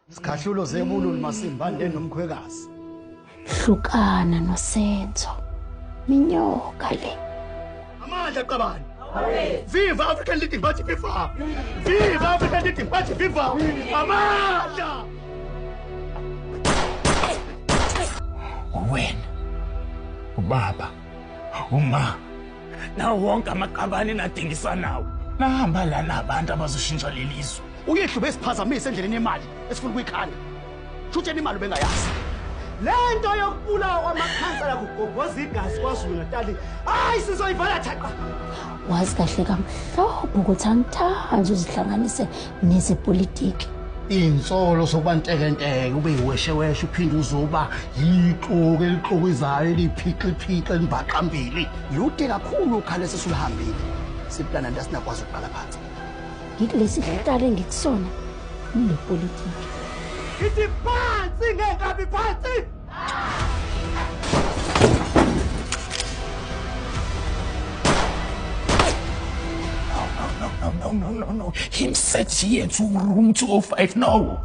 Sikhahlulo zebululu masimbande nomkhwekazi. Hlukana noSenzo. Minyoka le. Amandla qabani. Viva African Leading Party viva. Viva African Leading Party viva. Amandla. Wena ubaba uma nawo wonke amaqabane nadingisa nawo nahamba lana abantu abazoshintsha leli zwe. Uyihlu besiphazamise endleleni yemali esifuna ukuyikhanda. Shutsheni imali ubengayazi. Lento yokubulawa kwamakhansela kugobhoza igazi KwaZulu Natal. Hayi sizoyivala thaqa. Wazi kahle kamhlophe ukuthi angithandi uzihlanganise nezepolitiki. Insolo sokuba ntekenteke ube yiwesheweshe uphinde uzoba yixoki elixokizayo eliphixiphixi elimbaqambili. Lude kakhulu ukhala sesuluhambile. Siplana nto asinakwazi ukuqala phansi. Ngikulesi sihlalo engikusona le politiki. Ithi phansi ngenkabi phansi. No, no, no, no, no, no. Him said here to room 205. No.